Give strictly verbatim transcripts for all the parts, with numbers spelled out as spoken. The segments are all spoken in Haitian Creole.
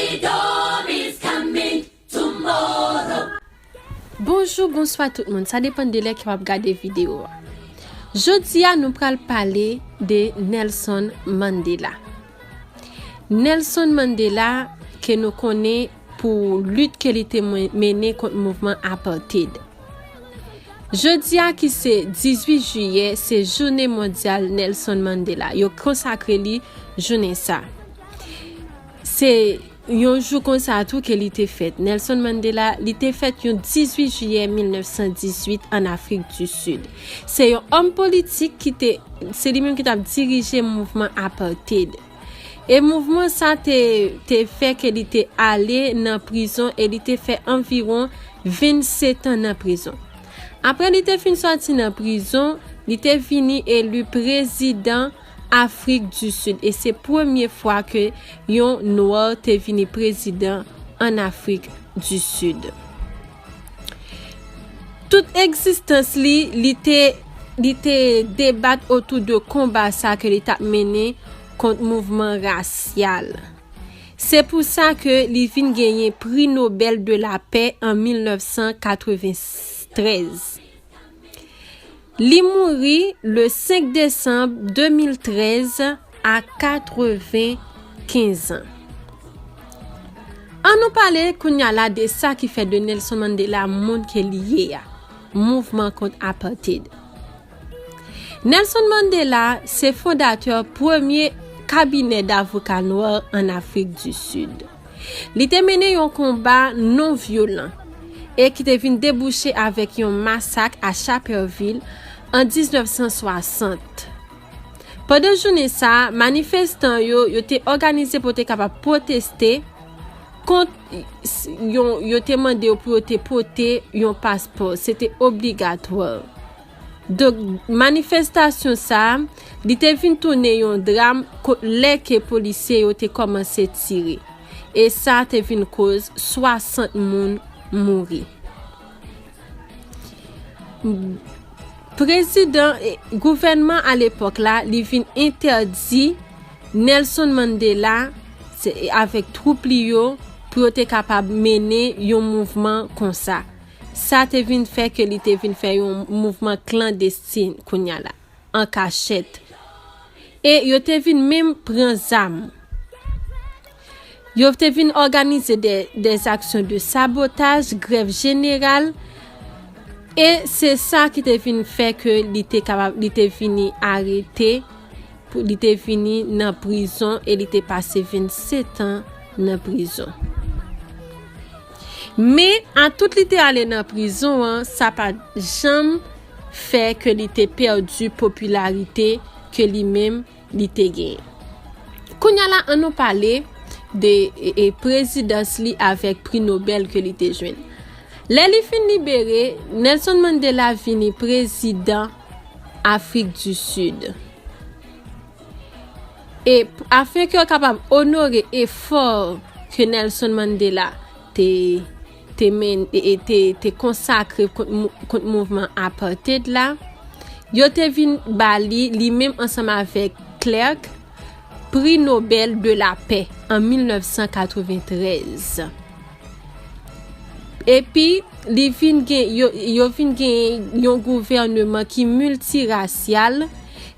Freedom is coming tomorrow. Bonjou, bonswa tout moun. Sa depann de lè ke w ap gade videyo a. Jodi a, nou pral pale de Nelson Mandela. Nelson Mandela, ke nou konnen pou lit ke li te men- mennen kont mouvman apartheid. Jodi a, ki se dizuit jiyè, se jounen mondyal Nelson Mandela. Yo konsakre li jounen sa. Se yon jou konsa tou ke li te fèt. Nelson Mandela, li te fèt yon dizuit jiyè mil nèf san dizuit ann Afrik di Sid. Se yon òm politik ki te, se li menm ki t ap dirije mouvman apartheid. E mouvman sa te, te fè ke li te ale nan prizon e li te fè anviwon vennsetan nan prizon. Apre li te fin sòti nan prizon, li te vini eli prezidan Afrik di Sid e se premye fwa ke yon nwa te vini prezidan ann Afrik di Sid. Tout egzistans li, li te, li te debat otou de konba sa ke li t ap mennen kont mouvman rasyal. Se pou sa ke li vin genyen Pri Nobèl de la Pè an mil nèf san katreventrèz. Li mouri le senk desanm de mil trèz a katrevenkenz an. An nou pale kounye a la de sa ki fè de Nelson Mandela moun ke li ye a, mouvman kont apartheid. Nelson Mandela se fondatè premye kabinè davoka nwa ann Afrik di Sid. Li te mennen yon konba non vyolan e ki te vin debouche avèk yon masak a Chapèvil an diznèf san swasant. Pandan jounen sa a, manifestan yo, yo te òganize pou yo te kapab pwoteste kont yon, yo te mande yo pou yo te pote yon paspò. Se te obligatwa. Donk, manifestasyon sa a, li te vin tounen yon dram ko- lè ke polisye yo te kòmanse tire. E sa te vin koz swasant moun mouri. Prezidan, e, gouvènman alepòk la, li vin entèdi Nelson Mandela se, e, avèk twoup li yo pou yo te kapab mennen yon mouvman konsa. Sa te vin fè ke li te vin fè yon mouvman klandestin kounye a la, an kachèt. E yo te vin menm pran zam. Yo te vin òganize de, des actions de sabotage, grèv jeneral, e se sa ki te vin fè ke li te kapab, li te vini arete, pou li te vini nan prizon e li te pase vennsetan nan prizon. Men, a tout li te ale nan prizon an, sa pa janm fè ke li te pèdi popilarite ke li menm li te genyen. Kounye a la, an nou pale de e, e, prezidans li avèk pri Nobèl ke li te jwenn. Lè li fin libere, Nelson Mandela vini prezidan Afrik di Sid. E afin ke yo kapab onore efò ke Nelson Mandela te, te, men, e, e te, te konsakre kont, mou- kont mouvman apartheid la, yo te vin ba li, li menm ansanm avèk Klerk, Pri Nobèl de la Pè an mil nèf san katreventrèz. Epi, li vin gen, yo, yo vin gen yon gouvèneman ki miltirasyal,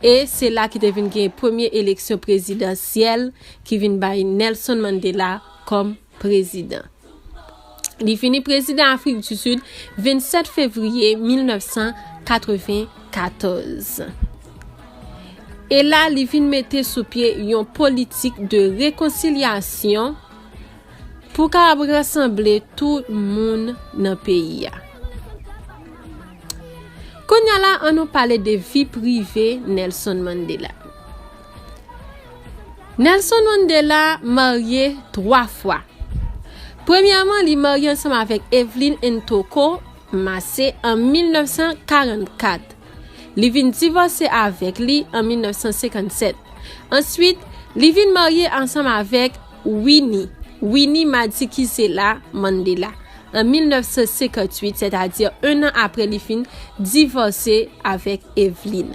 e se la ki te vin gen premye eleksyon prezidansyèl ki vin bay Nelson Mandela kòm prezidan. Li vini prezidan Afrik di Sid vennsèt fevriye mil nèf san katrevenkatòz. E la, li vin mete sou pye yon politik de rekonsilyasyon pou kapab rasanble tout moun nan peyi a. Kounye a la, an nou pale de vi prive Nelson Mandela. Nelson Mandela marye twa fwa. Premyèman, li marye ansanm avèk Evelyn Ntoko Mase an mil nèf san karannkat. Li vin divòse avèk li an mil nèf san senkannsèt. Answit, li vin marye ansanm avèk Winnie, Winnie Madikizela Mandela, an mil nèf san senkantuit, sètadi en an apre li fin divòse avèk Evelyn.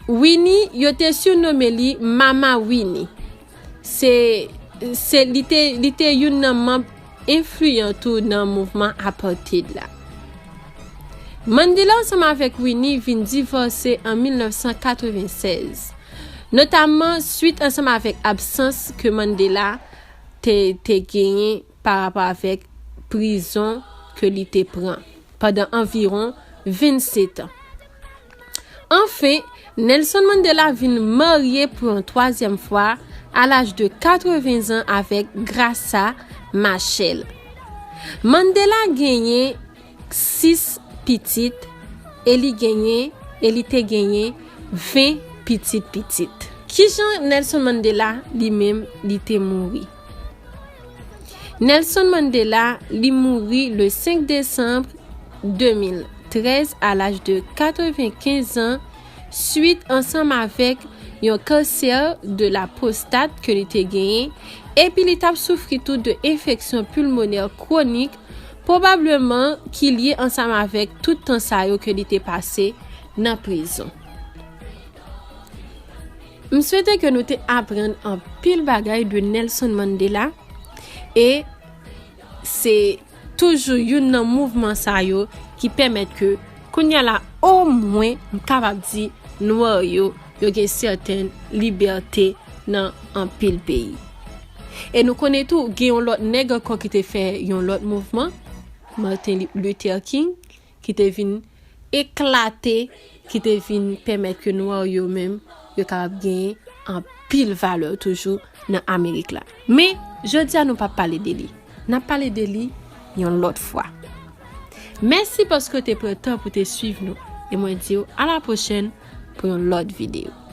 Winnie, yo te sirnome li Mama Winnie. Se se, li te, li te youn nan manm enfliyan tou nan mouvman apartheid la. Mandela ansanm avèk Winnie vin divòse an mil nèf san katreven sèz, notamman swit ansanm avèk absans ke Mandela te, te genyen pa rapò avèk prizon ke li te pran pandan anviwon vennsetan. Anfen, Nelson Mandela vin marye pou yon twazyèm fwa a laj de katreven zan avèk Graça Machel. Mandela genyen sis pitit e li genyen, e li te genyen ven pitit pitit. Kijan Nelson Mandela li menm li te mouri? Nelson Mandela li mouri le senk desanm de mil trèz a laj de katrevenkenz an, swit ansanm avèk yon kansè de la pwostat ke li te genyen, epi li t ap soufri tou de enfeksyon pulmonè kwonik, pwobableman ki lye ansanm avèk tout tan sa yo ke li te pase nan prizon. M swete ke nou te aprann anpil bagay de Nelson Mandela, e se toujou youn nan mouvman sa yo ki pèmèt ke kounye a la, omwen, m kapab di, nwa yo, yo gen sèten libète nan anpil peyi. E nou konnen tou, gen yon lòt nèg ankò ki te fè yon lòt mouvman, Martin Luther King, ki te vin eklate, ki te vin pèmèt ke nwa yo menm, yo kapab genyen anpil valè toujou nan Amerik la. Men, jodi a nou p ap pale de li. N ap pale de li yon lòt fwa. Mèsi paske w te pran tan pou te swiv nou. E mwen di w a la pwochèn pou yon lòt videyo.